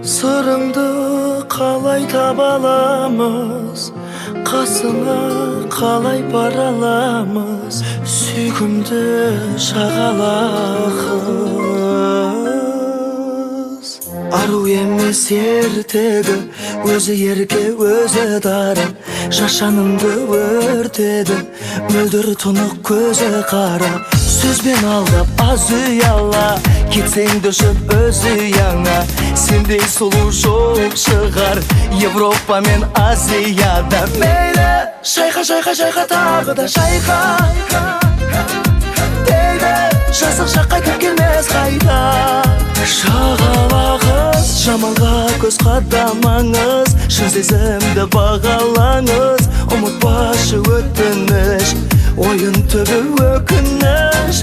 Сырыңды қалай таба аламыз, қасыңа қалай бара аламыз, сүйкімді шағала қыз. Ару емес ертегі, өзі ерке, өзі дара, жашанымды өртеді, мөлдір тұнық көзі қара. Сөзбен алдап аз ұяла, кетсең де ұшып өз ұяңа, сендей сұлу жоқ шығар Европа мен Азияда. Мейлі, шайқа, шайқа, шайқа, тағы да шайқа дейді, жастық шақ қайтып келмес қайта. Шағала қыз, жаманға көз қадамаңыз, шын сезімді бағалаңыз, ұмытпашы өтініш, ойын түбі өкініш.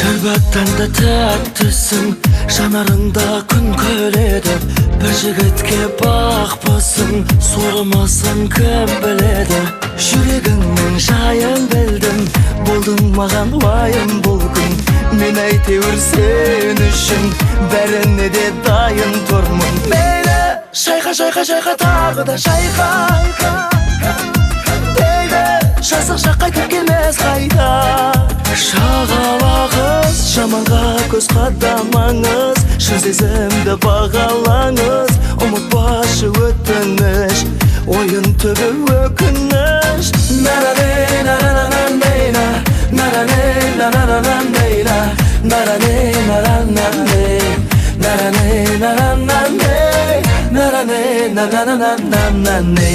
Шәрбәттен де тәттісің, жанарыңда күн күледі, бір жігітке бақпысың, сорымысың кім біледі. Жүрегіңнің жайын білдім, болдың маған уайым бұл күн, мен әйтеуір сен үшін бәріне де дайын тұрмын. Мейлі, шайқа, шайқа, шайқа, тағы да шайқа дейді, жастық шақ қайтып келмес қайта. Шағала қыз, жаманға көз қадамаңыз, шын сезімді бағалаңыз, ұмытпашы өтініш, ойын түбі өкініш.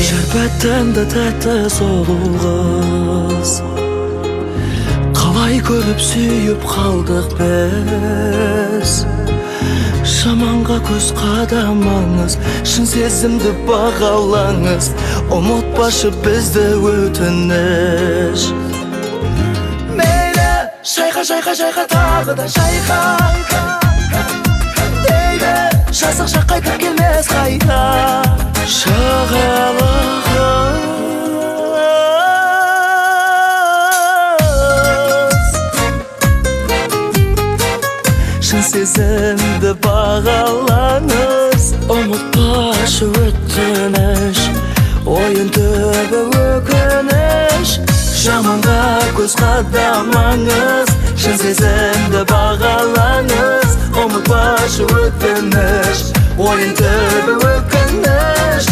Шәрбәттен де тәтті сұлу қыз, қалай көріп сүйіп қалдық біз. Жаманға көз қадамаңыз, шын сезімді бағалаңыз, ұмытпашы бізді өтініш. Мейлі, шайқа, шайқа, шайқа, тағы да шайқа дейді, жастық шақ қайтып келмес қайта. Шағала қыз, шын сезімді бағалаңыз, ұмытпашы өтініш, ойын түбі өкініш. Жаманға көз қадамаңыз, шын сезімді бағалаңыз, ұмытпашы өтініш, ойын түбі өкініш.